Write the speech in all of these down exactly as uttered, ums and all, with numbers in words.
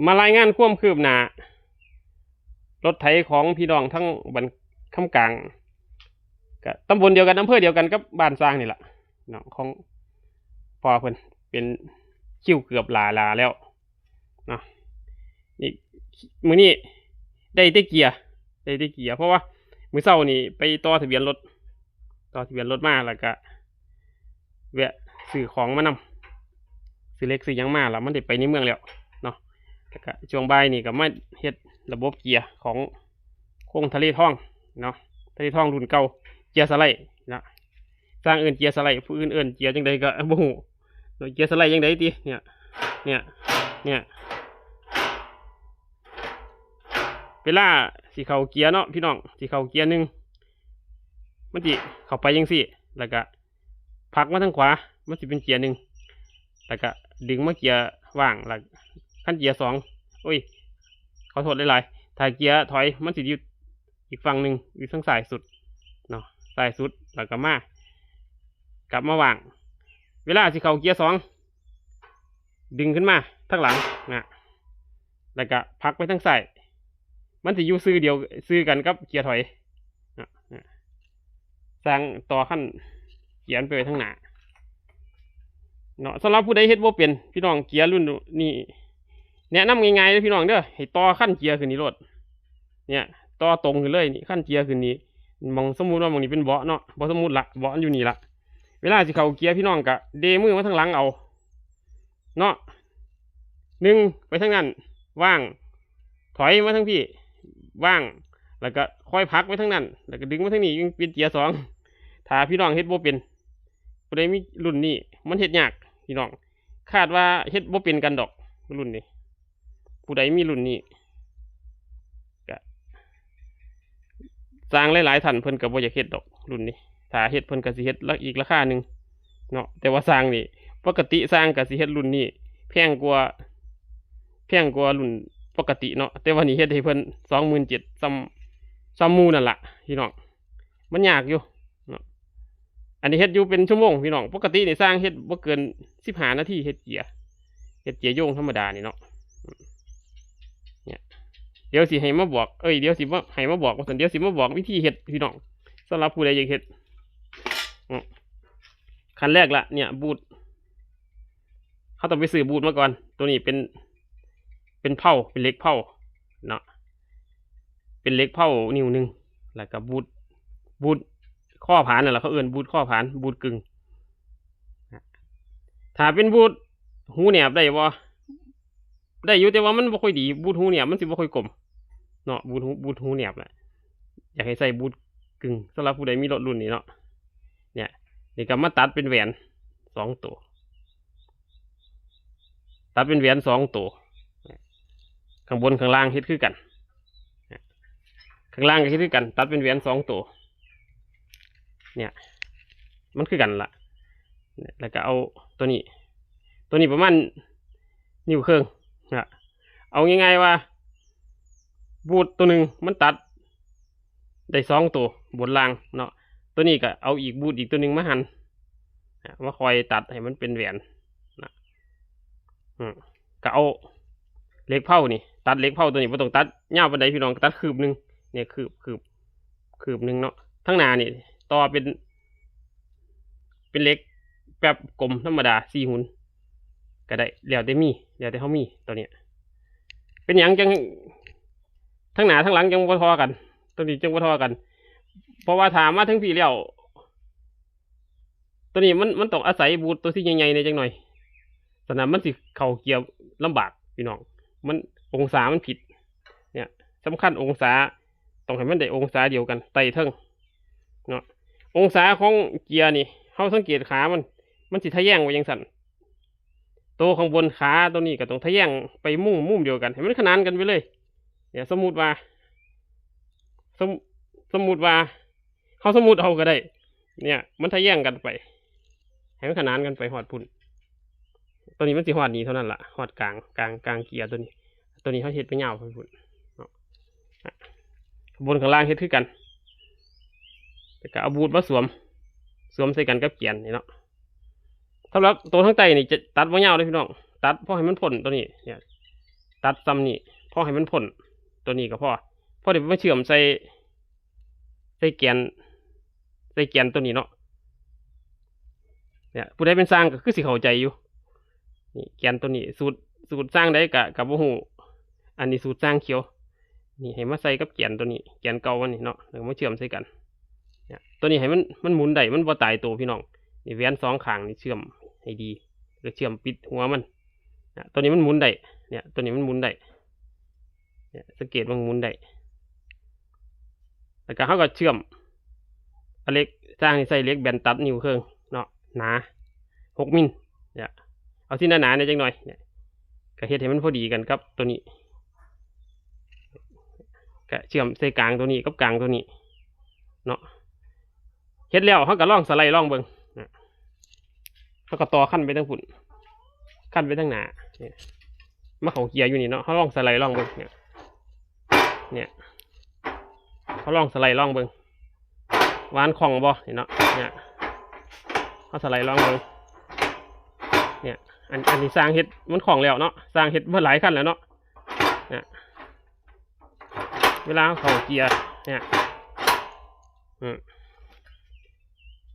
มารายงานความคืบหน้า รถไถของพี่น้องทั้งบ้านคำกลาง ก็ตำบลเดียวกัน อำเภอเดียวกันกับบ้านสร้างนี่แหละเนาะ ของพ่อเพิ่นเป็นคิวเกือบหล้าๆแล้วเนาะ นี่มื้อนี้ได้แต่เกียร์ ได้แต่เกียร์ เพราะว่ามื้อเช้านี่ไปต่อทะเบียนรถ ต่อทะเบียนรถมา แล้วก็แวะซื้อของมานำ ซื้อเหล็กซื้อหยังมา แล้วมันได้ไปในเมืองแล้วเนาะ แล้วก็ช่วงบ่ายนี่ก็มาเฮ็ดระบบเกียร์ของโครงทะเลทองเนาะ ทะเลทองรุ่นเก่า เกียร์สไลด์นะ สร้างเอิ้นเกียร์สไลด์ ผู้อื่นเอิ้นเกียร์จั่งใดก็บ่ฮู้ เกียร์สไลด์จั่งใดติ เนี่ย เนี่ย เนี่ย เวลาสิเข้าเกียร์เนาะพี่น้อง สิเข้าเกียร์หนึ่ง มันสิเข้าไปจั่งซี้ แล้วก็ผลักมาทางขวา มันสิเป็นเกียร์หนึ่ง แล้วก็ดึงมาเกียร์ว่าง แล้วคันเกียร์สอง โอ้ย ขอโทษหลายๆ ถ้าเกียร์ถอย มันสิอยู่อีกฝั่งหนึ่ง อยู่ทางซ้ายสุดเนาะ ซ้ายสุด แล้วก็มา กลับมาว่าง เวลาสิเข้าเกียร์สอง ดึงขึ้นมาทางหลังนะ แล้วก็ผลักไปทางซ้าย มันสิอยู่ซื่อเดียว ซื่อกันกับเกียร์ถอยนะ สร้างต่อคันเกียร์ไปไว้ทางหน้าเนาะ สำหรับผู้ใดเฮ็ดบ่เป็น พี่น้อง เกียร์รุ่นนี้ แนะนำง่ายๆเด้อพี่น้องเด้อ ให้ต่อคันเกียร์ขึ้นนี่โลด เนี่ย ต่อตรงขึ้นเลยนี่ คันเกียร์ขึ้นนี่ หม่องสมมุติว่าหม่องนี้เป็นเบาะเนาะ บ่สมมุติละ เบาะมันอยู่นี่ละ เวลาสิเข้าเกียร์พี่น้องก็เดมือมาทางหลังเอา เนาะ หนึ่ง ไปทางนั้น ว่าง ถอยมาทางพี้ ว่าง แล้วก็ค่อยผลักไปทางนั้น แล้วก็ดึงมาทางนี้ ยังเป็นเกียร์สอง ถ้าพี่น้องเฮ็ดบ่เป็น ผู้ใดมีรุ่นนี้ มันเฮ็ดยาก พี่น้อง คาดว่าเฮ็ดบ่เป็นกันดอก รุ่นนี้ ผู้ใดมีรุ่นนี้ ก็ สร้างหลายๆท่านเพิ่นก็บ่อยากเฮ็ดดอกรุ่นนี้ ถ้าเฮ็ดเพิ่นก็สิเฮ็ดละอีกราคาหนึ่งเนาะ แต่ว่าสร้างนี่ ปกติสร้างก็สิเฮ็ดรุ่นนี้ แพงกว่า แพงกว่ารุ่นปกติเนาะ แต่ว่านี่เฮ็ดให้เพิ่น สองหมื่นเจ็ด ส่ำ ส่ำหมู่นั่นล่ะพี่น้อง มันยากอยู่เนาะ อันนี้เฮ็ดอยู่เป็นชั่วโมงพี่น้อง ปกตินี่สร้างเฮ็ดบ่เกินสิบห้านาที เฮ็ดเกียร์ เฮ็ดเกียร์โยงธรรมดานี่เนาะ เนี่ย เดี๋ยวสิให้มาบอก เอ้ย เดี๋ยวสิมาให้มาบอกว่าซั่น เดี๋ยวสิมาบอกวิธีเฮ็ดพี่น้อง สำหรับผู้ใดอยากเฮ็ด อืม ขั้นแรกละเนี่ย บูท เราต้องไปซื้อบูทมาก่อน ตัวนี้เป็น เป็นเพลา เป็นเหล็กเพลาเนาะ เป็นเหล็กเพลานิ้วหนึ่ง แล้วก็บูท บูทข้อผานนั่นแหละ เขาเอิ้นบูทข้อผาน บูทกึ่ง ถ้าเป็นบูทหูแหนบได้บ่ ได้อยู่ แต่ว่ามันบ่ค่อยดี บูทหูแหนบมันสิบ่ค่อยกลมเนาะ บูทหู บูทหูแหนบน่ะ อยากให้ใส่บูทกึ่ง สำหรับผู้ใดมีรถรุ่นนี้เนาะ เนี่ย นี่ก็มาตัดเป็นแหวนสองตัว ตัดเป็นแหวนสองตัว ข้างบนข้างล่างเฮ็ดคือกัน ข้างล่างก็เฮ็ดคือกัน ตัดเป็นแหวนสองตัว เนี่ย มันคือกันละ เนี่ย แล้วก็เอาตัวนี้ ตัวนี้ประมาณนิ้วครึ่งนะ เอาง่ายๆว่า บูทตัวหนึ่งมันตัดได้สองตัวบนล่างเนาะ ตัวนี้ก็เอาอีกบูทอีกตัวหนึ่งมาหั่น อ่ะ มาคอยตัดให้มันเป็นแหวนนะ อืม ก็เอาเหล็กเพลานี่ ตัดเหล็กเพลาตัวนี้ บ่ต้องตัดยาวปานใดพี่น้อง ตัดคืบหนึ่ง เนี่ย คืบ คืบ คืบหนึ่งเนาะ ทางหน้านี่ ต่อเป็น เป็นเหล็กแบบกลมธรรมดา สี่หุ่น ก็ได้ แล้วแต่มี แล้วแต่เฮามี ตัวเนี้ย เป็นหยังจั่ง ทางหน้าทางหลังจั่งบ่ท่อกัน ตัวนี้จั่งบ่ท่อกัน เพราะว่าถ้ามาถึงพี้แล้ว ตัวนี้มัน มันต้องอาศัยบูทตัวที่ใหญ่ๆแหน่จักหน่อย ฉะนั้นมันสิเข้าเกียร์ลำบากพี่น้อง มันองศามันผิด เนี่ย สำคัญองศา ต้องให้มันได้องศาเดียวกัน ไต่เทิงเนาะ องศาของเกียร์นี่ เฮาสังเกตขามัน มันสิทะแยงไว้จั่งซั้น ตัวข้างบนขาตัวนี้ก็ต้องทะแยงไปมุม มุมเดียวกัน ให้มันขนานกันไปเลย เนี่ย สมมุติว่า สม สมมุติว่า เฮาสมมุติเอาก็ได้ เนี่ย มันทะแยงกันไป ให้มันขนานกันไปฮอดพุ้น ตัวนี้มันสิฮอดนี่เท่านั้นล่ะ ฮอดกลาง กลาง กลางเกียร์ตัวนี้ ตัวนี้เฮาเฮ็ดไปยาวไปพุ้นเนาะ บนข้างล่างเฮ็ดคือกัน แล้วก็เอาบูทมาสวม สวมใส่กันกับเกียร์นี่เนาะ สำหรับตัวทางใต้นี่จะตัดบ่ยาวเด้อพี่น้อง ตัดพอให้มันพ้นตัวนี้ เนี่ย ตัดส่ำนี่ พอให้มันพ้น ตัวนี้ก็พอ พอได้มาเชื่อมใส่ ใส่แกน ใส่แกนตัวนี้เนาะ เนี่ย ผู้ใดเป็นช่างก็คือสิเข้าใจอยู่ นี่แกนตัวนี้ สูตร สูตรช่างใดก็ ก็บ่ฮู้ อันนี้สูตรช่างเขียว นี่ให้มาใส่กับแกนตัวนี้ แกนเก่ามันนี่เนาะ แล้วก็มาเชื่อมใส่กัน เนี่ย ตัวนี้ให้มัน มันหมุนได้ มันบ่ตายตัวพี่น้อง นี่แหวนสองข้างนี่เชื่อมให้ดี แล้วเชื่อมปิดหัวมัน เนี่ย ตัวนี้มันหมุนได้ เนี่ย ตัวนี้มันหมุนได้ เนี่ย สังเกตมันหมุนได้ แล้วก็เฮาก็เชื่อม เอาเหล็ก ช่างนี่ใส่เหล็กแบนตัดนิ้วเครื่องเนาะ หนา หกมิล เนี่ย เอาที่หนาๆเนี่ยจักหน่อย เนี่ย ก็เฮ็ดให้มันพอดีกันกับตัวนี้ ก็เชื่อมใส่กลางตัวนี้กับกลางตัวนี้ เนาะ เฮ็ดแล้วเฮาก็ลองสไลด์ลองเบิ่ง เนี่ย เฮาก็ต่อคันไปทางพุ้น คันไปทางหน้า เนี่ย มาเข้าเกียร์อยู่นี่เนาะ เฮาลองสไลด์ลองเบิ่ง เนี่ย เนี่ย เฮาลองสไลด์ลองเบิ่ง ว่ามันคล่องบ่ นี่เนาะ เนี่ย เฮาสไลด์ลองเบิ่ง เนี่ย อัน อันนี้ช่างเฮ็ดมันคล่องแล้วเนาะ ช่างเฮ็ดมาหลายคันแล้วเนาะ เนี่ย เวลาเฮาเข้าเกียร์ เนี่ย อืม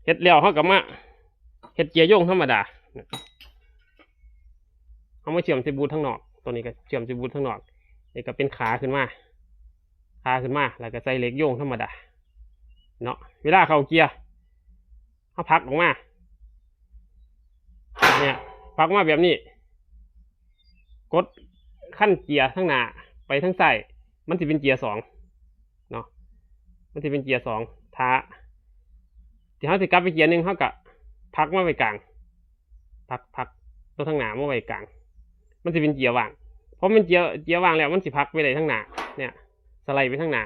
เฮ็ดแล้วเฮาก็มา เฮ็ดเกียร์โยงธรรมดา เนี่ย เฮามาเชื่อมใส่บูททางนอก ตัวนี้ก็เชื่อมใส่บูททางนอก นี่ก็เป็นขาขึ้นมา ขาขึ้นมา แล้วก็ใส่เหล็กโยงธรรมดา เนาะ เวลาเข้าเกียร์ เฮาผลักออกมา เนี่ย ผลักมาแบบนี้ กดคันเกียร์ทางหน้า ไปทางซ้าย มันสิเป็นเกียร์สอง เนาะ มันสิเป็นเกียร์สอง ถ้า ที่เฮาสิกลับไปเกียร์หนึ่ง เฮาก็ผลักมาไว้กลาง ผลัก ผลักตัวทางหน้ามาไว้กลาง มันสิเป็นเกียร์ว่าง พอมันเกียร์ เกียร์ว่างแล้ว มันสิผลักไปได้ทางหน้า เนี่ย สไลด์ไปทางหน้า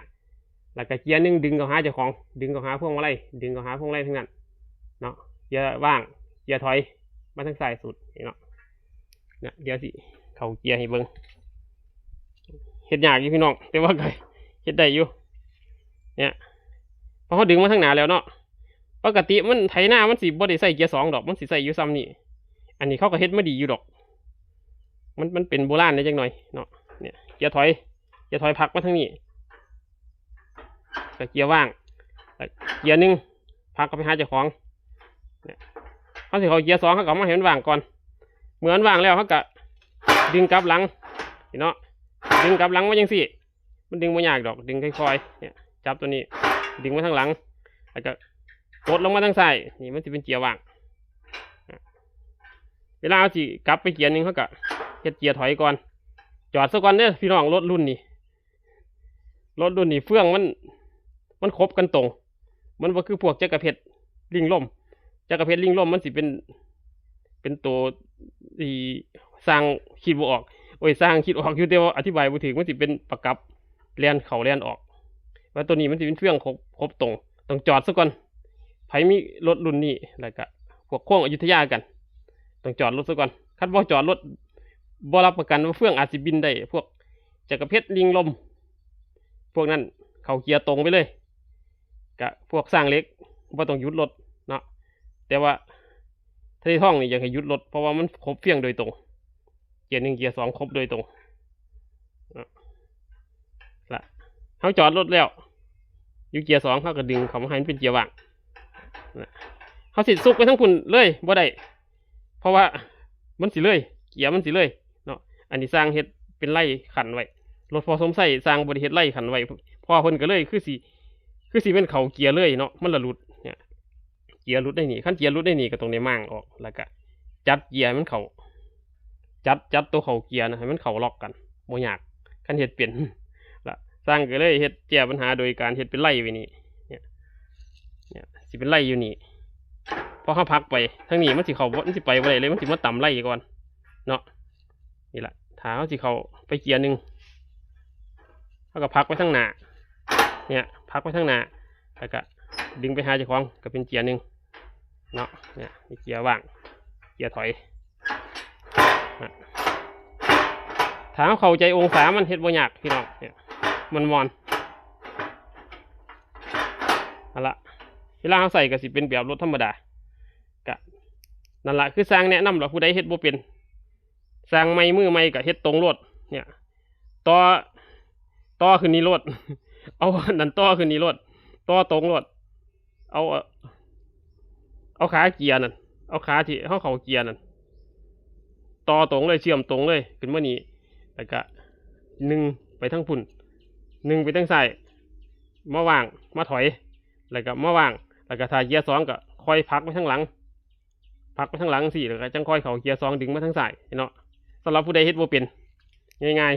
แล้วก็เกียร์หนึ่งดึงเข้าหาเจ้าของ ดึงเข้าหาพวงมาลัย ดึงเข้าหาพวงมาลัยทางนั้น เนาะ เกียร์ว่าง เกียร์ถอย มาทางซ้ายสุด นี่เนาะ เนี่ย เดี๋ยวสิเข้าเกียร์ให้เบิ่ง เฮ็ดยากอยู่พี่น้อง แต่ว่าก็เฮ็ดได้อยู่ เนี่ย พอเฮาดึงมาทางหน้าแล้วเนาะ ปกติมันไถนามันสิบ่ได้ใส่เกียร์สองดอก มันสิใส่อยู่ส่ำนี่ อันนี้เขาก็เฮ็ดมาดีอยู่ดอก มัน มันเป็นโบราณแหน่จักหน่อยเนาะ เนี่ย เกียร์ถอย เกียร์ถอยผลักมาทางนี้ ก็เกียร์ว่าง เกียร์หนึ่งผลักเข้าไปหาเจ้าของ เนี่ย เฮาสิเข้าเกียร์สอง เฮาก็เอามาให้มันว่างก่อน เมื่อมันว่างแล้วเฮาก็ดึงกลับหลัง นี่เนาะ ดึงกลับหลังมาจังซี่ มันดึงบ่ยากดอก ดึงค่อยๆ เนี่ย จับตัวนี้ ดึงมาทางหลัง แล้วก็กดลงมาทางซ้าย นี่มันสิเป็นเกียร์ว่าง เวลาเฮาสิกลับไปเกียร์หนึ่ง เฮาก็เฮ็ดเกียร์ถอยก่อน จอดซะก่อนเด้อพี่น้อง รถรุ่นนี้ รถรุ่นนี้เฟืองมัน มันคบกันตรง มันบ่คือพวกจักรเพชรลิงลม จักรเพชรลิงลมมันสิเป็น เป็นตัวที่ช่างคิดบ่ออก โอ้ย ช่างคิดออกอยู่ แต่ว่าอธิบายบ่ถูก มันสิเป็นประกับแล่นเข้าแล่นออก ว่าตัวนี้มันสิเป็นเฟืองคบ คบตรง ต้องจอดซะก่อน ไผมีรถรุ่นนี้ แล้วก็พวกโค้งอยุธยากัน ต้องจอดรถซะก่อน คันบ่จอดรถ บ่รับประกันว่าเฟืองอาจสิบินได้ พวกจักรเพชรลิงลม พวกนั้นเข้าเกียร์ตรงไปเลย กะพวกช่างเหล็กบ่ต้องหยุดรถเนาะ แต่ว่าทะเลทองนี่อยากให้หยุดรถ เพราะว่ามันคบเฟืองโดยตรง เกียร์หนึ่งเกียร์สองคบโดยตรง เนาะ ละ เฮาจอดรถแล้ว อยู่เกียร์สอง เฮาก็ดึงเข้ามาให้มันเป็นเกียร์ว่าง นะ เฮาสิซุกไปทางพุ้นเลยบ่ได้ เพราะว่ามันสิเลย เกียร์มันสิเลยเนาะ อันนี้ช่างเฮ็ดเป็นไล่ขั้นไว้ รถพ่อสมไส้ช่างบ่ได้เฮ็ดไล่ขั้นไว้ พ่อเพิ่นก็เลยคือสิ คือสิเป็นเข้าเกียร์เลยเนาะ มันละหลุด เนี่ย เกียร์หลุดได้นี่ คันเกียร์หลุดได้นี่ก็ต้องได้ม้างออก แล้วก็จัดเกียร์ให้มันเข้า จัด จัดตัวเข้าเกียร์นะ ให้มันเข้าล็อกกัน บ่ยาก คันเฮ็ดเป็น ละ ช่างก็เลยเฮ็ดแก้ปัญหาโดยการเฮ็ดเป็นไล่ไว้นี่ เนี่ย เนี่ย สิเป็นไล่อยู่นี่ พอเฮาผลักไป ทางนี้มันสิเข้าบ่ มันสิไปบ่ได้เลย มันสิมาตำไล่ก่อน เนาะ นี่ละ ถ้าเฮาสิเข้าไปเกียร์หนึ่ง เฮาก็ผลักไปทางหน้า เนี่ย ผลักไปทางหน้า แล้วก็ดึงไปหาเจ้าของ ก็เป็นเกียร์หนึ่ง เนาะ เนี่ย มีเกียร์ว่าง เกียร์ถอย นะ ถ้าเฮาเข้าใจองศามันเฮ็ดบ่ยากพี่น้อง เนี่ย มันม่วน นั่นละ เวลาเฮาใส่ก็สิเป็นแบบรถธรรมดา ก็ นั่นละ คือช่างแนะนำล่ะ ผู้ใดเฮ็ดบ่เป็น ช่างใหม่มือใหม่ก็เฮ็ดตรงโลด เนี่ย ต่อ ต่อขึ้นนี่โลด เอาอันนั้นต่อขึ้นนี่โลด ต่อตรงโลด เอา เอาขาเกียร์นั่น เอาขาที่เฮาเข้าเกียร์นั่น ต่อตรงเลย เชื่อมตรงเลย ขึ้นมานี่ แล้วก็ หนึ่ง ไปทางพุ้น หนึ่ง ไปทางซ้าย มาวาง มาถอย แล้วก็มาวาง แล้วก็ถ้าเกียร์สองก็ค่อยผลักไปทางหลัง ผลักไปทางหลังสิ แล้วก็จั่งค่อยเข้าเกียร์สอง ดึงมาทางซ้ายเนาะ สำหรับผู้ใดเฮ็ดบ่เป็น ง่าย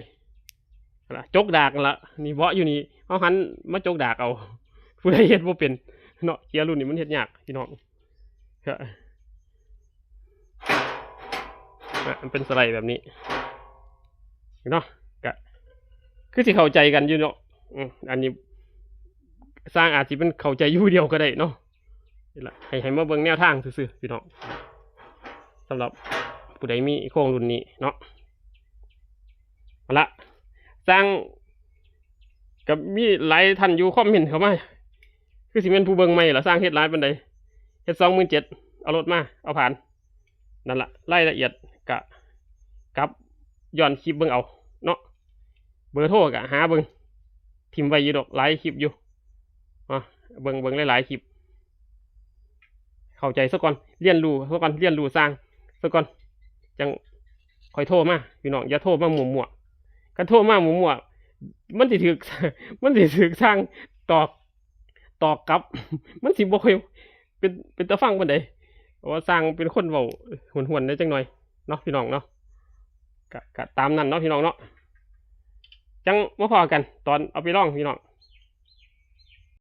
ๆ นั่นล่ะ จกดากนั่นล่ะ นี่เบาะอยู่นี่ เฮาหันมาจกดากเอา ผู้ใดเฮ็ดบ่เป็นเนาะ เกียร์รุ่นนี้มันเฮ็ดยากพี่น้อง ก็ อ่ะ มันเป็นสไลด์แบบนี้เนาะ ก็ คือสิเข้าใจกันอยู่เนาะ อืม อันนี้ ช่างอาจสิเป็นเข้าใจอยู่เดียวก็ได้เนาะ นี่ล่ะ ให้ ให้มาเบิ่งแนวทางซื่อๆพี่น้อง สำหรับผู้ใดมีโครงรุ่นนี้เนาะ เอาละ ช่าง ก็มีหลายท่านอยู่คอมเมนต์เข้ามา คือสิแม่นผู้เบิ่งใหม่ล่ะ ช่างเฮ็ดหลายปานใด เฮ็ด สองหมื่นเจ็ด เอารถมา เอาผ่าน นั่นล่ะ รายละเอียดก็กลับย้อนคลิปเบิ่งเอาเนาะ เบอร์โทรก็หาเบิ่ง ถิ่มไว้อยู่ดอก หลายคลิปอยู่ อ่ะ เบิ่ง เบิ่งหลายๆคลิป เข้าใจซะก่อน เรียนรู้ซะก่อน เรียนรู้ช่างซะก่อน จั่งค่อยโทรมา พี่น้อง อย่าโทรมามั่วๆ คันโทรมามั่วๆ มันสิถืก มันสิถืกช่างตอก ตอกกลับ มันสิบ่ค่อยเป็น เป็นตาฟังปานใด เพราะว่าช่างเป็นคนเว้าห้วนๆได้จักหน่อยเนาะพี่น้องเนาะ ก็ ก็ตามนั้นเนาะพี่น้องเนาะ จั่งมาพ้อกันตอนเอาไปลองพี่น้อง